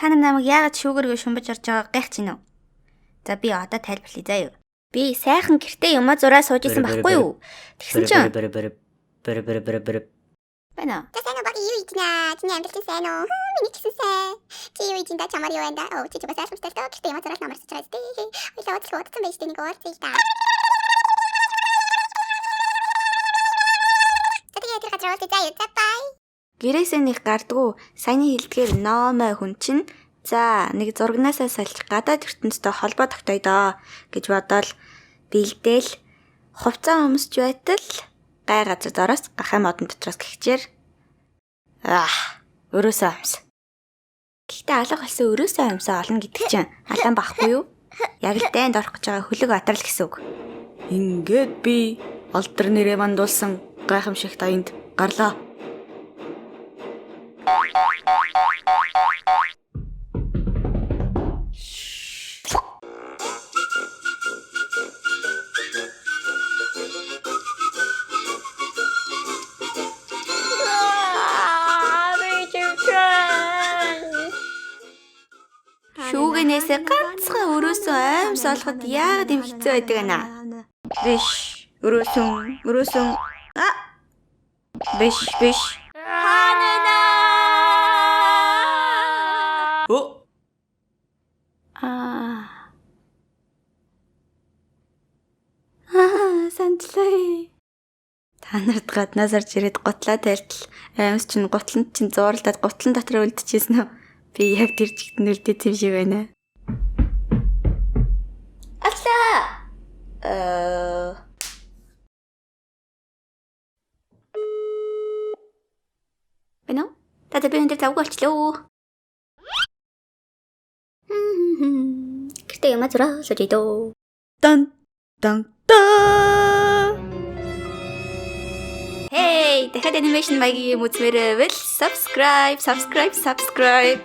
Та нар намайг яагаад шүүгэргүй шумбаж орж байгааг гайхаж байна уу? За би одоо тайлбарлая заа юу. Би сайхан гэртээ юмаа зураа сууж исэн байхгүй юу? Тэгсэн чинь бэр бэр бэр бэр бэр бэр байна. За сайн уу баг юу хийж наа? Чиний амьдрал чинь сайн уу? Миний ч гэсэн сайн. Чи юу хийж энэ чамаар юу байна да? Оо чи ч бас ойлгомжтой л доо. Гэхдээ юм зураал намарч байгаа зү. Ойлоо уудлах удсан байж тээ нэг уулзъя л да. За тэгээ тэр газар уулзъя заа юу. За бай. Гэрээсээ нэг гардгуу саяны хэлдгээр номой хүн чинь за нэг зургнаасаа салж гадаад ертөнцтэй холбоо тогтоё доо гэж бодоол бэлдээл хувцас өмсч байтал гай газар дороос гахай модон дотроос гихчээр өрөөсөө амс. Гэхдээ алга болсон өрөөсөө амсаа олно гэдэг чинь алаан байхгүй юу? Яг л дайнд орох гэж байгаа хөлөг атарл гэсэн үг. Ингээд би алдар нэрээ мандуулсан гайхамшигт аянд гарлаа. Шүүгэнээсээ ганцхан өрөөсөн аймс олоход яагаад юм хэцүү байдаг аа? Биш. Өрөөсөн, өрөөсөн. А. Биш, биш. Өө. Аа. Аа, сандлаа. Та нарт гаднаас орж ирээд гутлаа тайлтал аймс чинь гутланд чинь зууралдаад гутлан дотор үлдчихсэн үү? Би яг тэр чигт нь үлдээсэн юм шиг байна. Аллаа. Э Бэнэ? Та би энэ дээр завгүй болчлоо. Гэртээ ямаа зураа сууж идөө. Дан дан та. Hey, дахиад анимашн маягийн юм үзмээрээвэл subscribe, subscribe, subscribe.